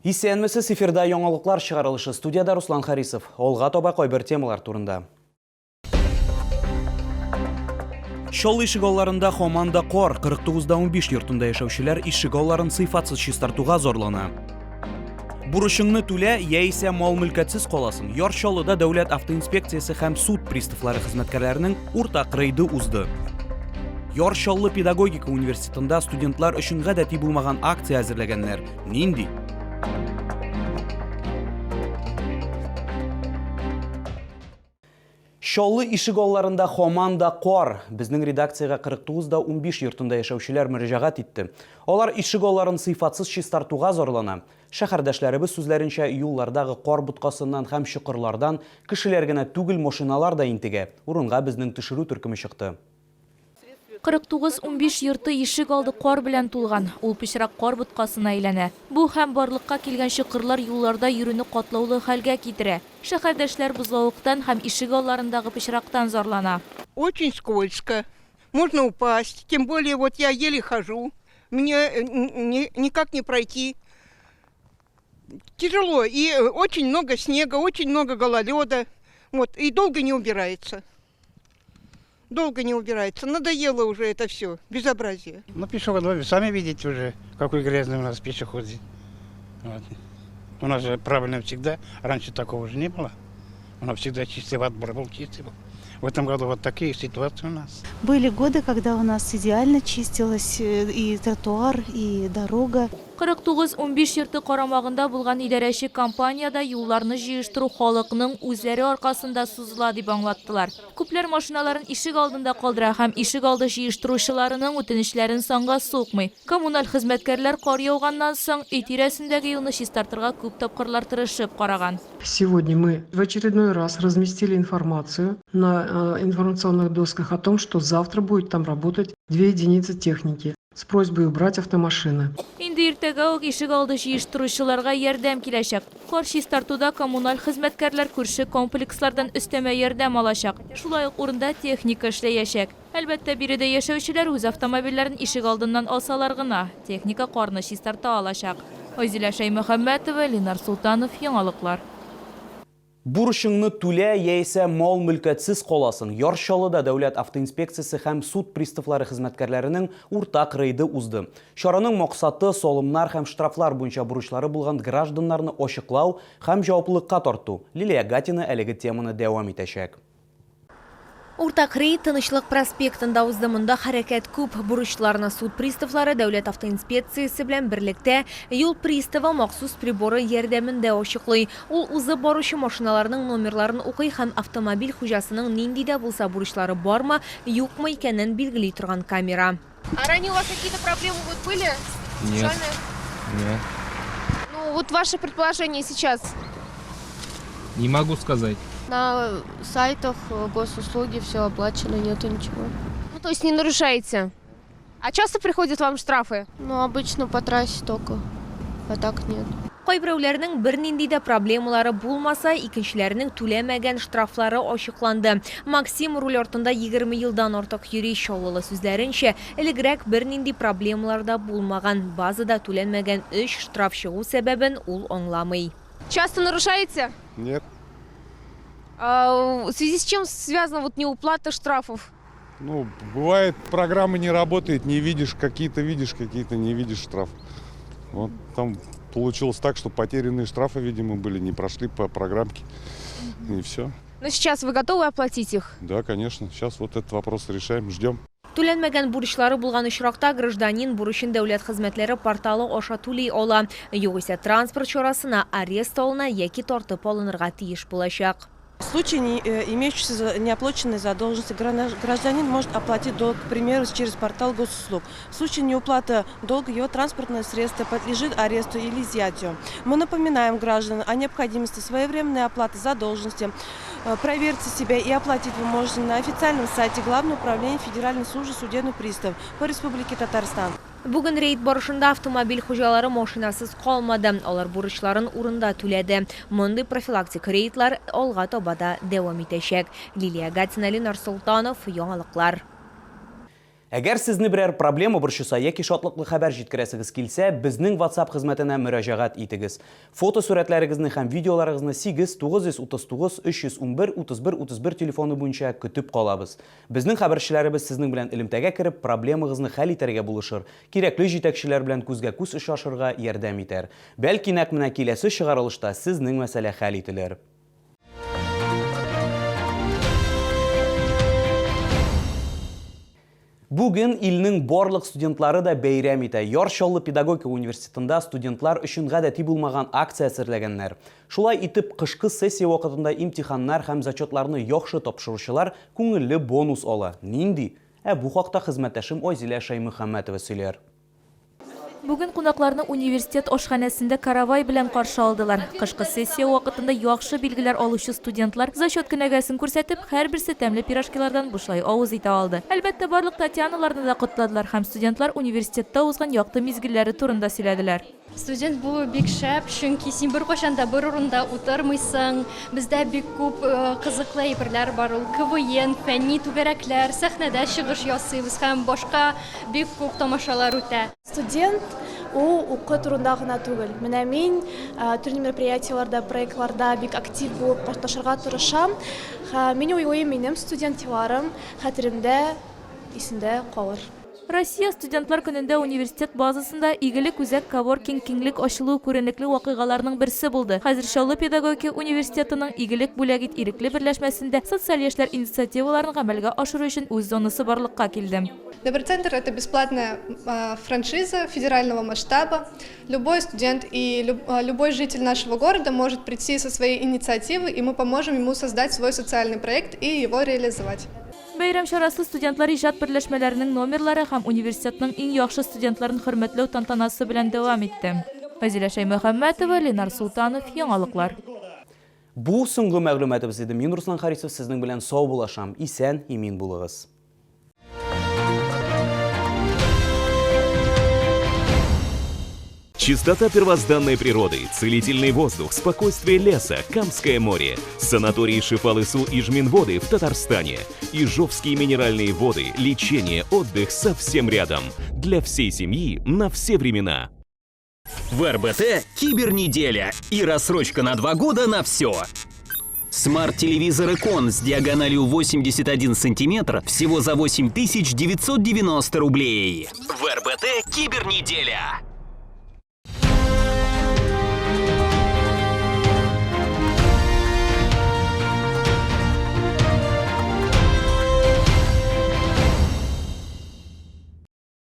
Исәнмесез, эфирда яңалыклар чыгарылышы. Студиядә Руслан Харисов. Алга таба кайбер темалар турында. Чаллы ишегалларында һаман да кар. 49 да 15 йортында яшәүчеләр ишегалларын сыйфатсыз чистартуга зарлана. Бурычыңны түлә, яисә мал-мөлкәтсез каласың. Яр Чаллыда дәүләт автоинспекциясе һәм суд приставлары хезмәткәрләренең уртак рейды узды. Яр Чаллы педагогика университетында студентлар өчен гадәти булмаган акция әзерләгәннәр. Нинди? Чаллы ишегалларында һаман да кар. Безнең редакциягә 49 да 15 йортында яшәүчеләр мөрәҗәгать итте. Алар ишегалларын сыйфатсыз чистартуга зарлана. Шәһәрдәшләребез сүзләренчә, юллардагы кар боткасыннан һәм чокырлардан кешеләр генә түгел, машиналар да интегә. Урынга безнең төшерү төркеме чыкты. 49-15 йорты ишек алды кар белән тулган, ул пычрак кар боткасына әйләнә. Бу һәм барлыкка килгән чокырлар юлларда йөрүне катлаулы хәлгә китерә. Шәһәрдәшләр бозлавыктан һәм ишек алларындагы пычрактан зарлана. Очень скользко, можно упасть, тем более вот я еле хожу, мне никак не пройти. Тяжело, и очень много снега, очень много гололеда, вот, и долго не убирается. Долго не убирается. Надоело уже это все. Безобразие. Ну, пешеход, вы сами видите уже, какой грязный у нас пешеход. Вот. У нас же правильно всегда, раньше такого же не было. У нас всегда чистый отбор был, чистый был. В этом году вот такие ситуации у нас. Были годы, когда у нас идеально чистилась и тротуар, и дорога. 49-15 йорты карамагында булган идарәче компаниядә юлларны җыештыру халыкның үзләре аркасында сузыла дип аңлаттылар. Күпләр машиналарын ишек алдында калдыра һәм ишек алды җыештыручыларының үтенечләрен санга сукмый. Коммуналь хезмәткәрләр кар яуганнан соң өй тирәсендәге юлны чистартырга күп тапкырлар тырышып караган. Сегодня мы в очередной раз разместили информацию на информационных досках о том, что завтра будет там работать две единицы техники с просьбой убрать автомашины. Инде иртәгә үк ишек алды җыештыручыларга ярдәм киләчәк. Кар чистартуда коммуналь хезмәткәрләр күрше комплекслардан өстәмә ярдәм алачак. Шулай ук урында техника эшләячәк. Әлбәттә, биредә яшәүчеләр үз автомобильләрен ишек алдыннан алсалар гына, техника карны чистарта алачак. Айзилә Шәймөхәммәтова, Ленар Солтанов, Яңалыклар. Бурычыңны түлә, яисә мал-мөлкәтсез каласың. Яр Чаллыда дәүләт автоинспекциясе һәм суд приставлары хезмәткәрләренең уртак рейды узды. Чараның максаты, салымнар һәм штрафлар буенча бурычлары булган гражданнарны ачыклау һәм җаваплылыкка тарту. Лилия Гатина әлеге теманы дәвам итәчәк. Уртак рейд Тынычлык проспектында узды. Монда хәрәкәт күп. Бурычларны суд приставлары Дәүләт автоинспекциясе белән берлектә юл приставы махсус приборы ярдәмендә ачыклый. Ул узып баручы машиналарның номерларын укый һәм автомобиль хуҗасының нинди дә булса бурычлары бармы, юкмы икәнен билгели торган камера. А ранее у вас какие-то проблемы вот были с Нет. Нет. Ну, вот ваше предположение сейчас. Не могу сказать. На сайтах госуслуги все оплачено, нету ничего. Ну, то есть не нарушаете? А часто приходят вам штрафы? Ну, обычно по трассе только, а так нет. Кайберәүләрнең бернинди дә проблемалары булмаса, икенчеләренең түләмәгән штрафлары ачыкланды. Максим руль артында 20 елдан артык йөри. Чаллылы сүзләренчә, элегрәк бернинди проблемалар да булмаган. Базада түләнмәгән өч штраф чыгу сәбәбен ул аңламый. Часто нарушаете? Нет. А, в связи с чем связана вот неуплата штрафов? Ну, бывает, программа не работает, не видишь, какие-то видишь, какие-то не видишь штраф. Вот там получилось так, что потерянные штрафы, видимо, были, не прошли по программке, и все. Но сейчас вы готовы оплатить их? Да, конечно. Сейчас вот этот вопрос решаем, ждем. Түләнмәгән бурычлары булган очракта гражданин бурычын дәүләт хезмәтләре порталы аша түли ала. Югыйсә транспорт чарасына арест алына яки тартып алынырга тиеш булачак. В случае имеющейся неоплаченной задолженности гражданин может оплатить долг, к примеру, через портал госуслуг. В случае неуплаты долга его транспортное средство подлежит аресту или изъятию. Мы напоминаем гражданам о необходимости своевременной оплаты задолженности. Проверьте себя и оплатить вы можете на официальном сайте Главного управления Федеральной службы судебных приставов по Республике Татарстан. Бүген рейд барышында автомобиль хуҗалары машинасыз калмады. Алар бурычларын урында түләде. Мондый профилактик рейдлар алга таба да дәвам итәчәк. Лилия Гатина, Ленар Солтанов, Яңалыклар. Әгәр сезне берәр проблема борчыса яки шатлыклы хәбәр җиткерәсегез килсә, безнең WhatsApp хезмәтенә мөрәҗәгать итегез. Фотосурәтләрегезне һәм видеоларыгызны 8 939 311 31 31 телефоны буенча көтеп калабыз. Безнең хәбәрчеләребез сезнең белән элемтәгә кереп, проблемагызны хәл итәргә булышыр, кирәкле җитәкчеләр белән күзгә-күз очрашырга ярдәм итәр. Бәлки нәкъ менә киләсе чыгарылышта сезнең мәсьәлә хәл ителер. Бүген илнең барлык студентлары да бәйрәм итә. Яр Чаллы педагогика университетында студентлар өчен гадәти булмаган акция әзерләгәннәр. Шулай итеп, кышкы сессия вакытында имтиханнар һәм зачетларны яхшы тапшыручылар күңелле бонус ала. Нинди? Ә бу хакта хезмәттәшем Айзилә Шәймөхәммәтова сөйләр. Бүген кунакларны университет ашханәсендә каравай белән каршы алдылар. Кышкы сессия вакытында яхшы билгеләр алучы студентлар зачет кенәгәсен күрсәтеп, һәрберсе тәмле пирожкилардан бушлай авыз итә алды. Әлбәттә, барлык Татьяналарны да котладылар һәм студентлар университетта узган якты мизгелләре турында сөйләделәр. Студент булу бик шәп, чөнки син беркайчан да бер урында утырмыйсың. Бездә бик күп кызыклы әйберләр бар, ул КВН, фәнни түгәрәкләр, сәхнәдә чыгыш ясыйбыз һәм башка бик күп тамашалар үтә. Студент ул уку турында гына түгел. Менә мин төрле мероприятиеләрдә, проектларда бик актив булып катнашырга тырышам. Һәм мин уйлыйм, минем студент елларым хәтеремдә, исемдә калыр. Россия студентлар көнендә университет базасында Игелек үзәк коворкинг киңлек ачылуы күренекле вакыйгаларның берсе булды. Хәзер Чаллы педагогика университетының Игелек бүләк ит ирекле берләшмәсендә социаль яшьләр инициативаларын гамәлгә ашыру өчен үз зонасы барлыкка килде. Доброцентр это бесплатная франшиза федерального масштаба. Любой студент и любой житель нашего города может прийти со своей инициативой, и мы поможем ему создать свой социальный проект и его реализовать. Бәйрәм чарасы студентлар иҗат берләшмәләренең номерлары һәм университетның иң яхшы студентларын хөрмәтләү тантанасы белән дәвам итте. Фәзилә Шәймөхәммәтова, Ленар Солтанов, Яңалыклар. Бу соңгы мәгълүматыбыз иде. Мин Руслан Харисов сезнең белән саубуллашам. Исән, имин булыгыз. Чистота первозданной природы, целительный воздух, спокойствие леса, Камское море, санатории Шифалысу и Жминводы в Татарстане, Ижовские минеральные воды, лечение, отдых совсем рядом. Для всей семьи на все времена. В РБТ «Кибернеделя» и рассрочка на два года на все. Смарт-телевизор «Икон» с диагональю 81 сантиметр всего за 8990 рублей. В РБТ «Кибернеделя».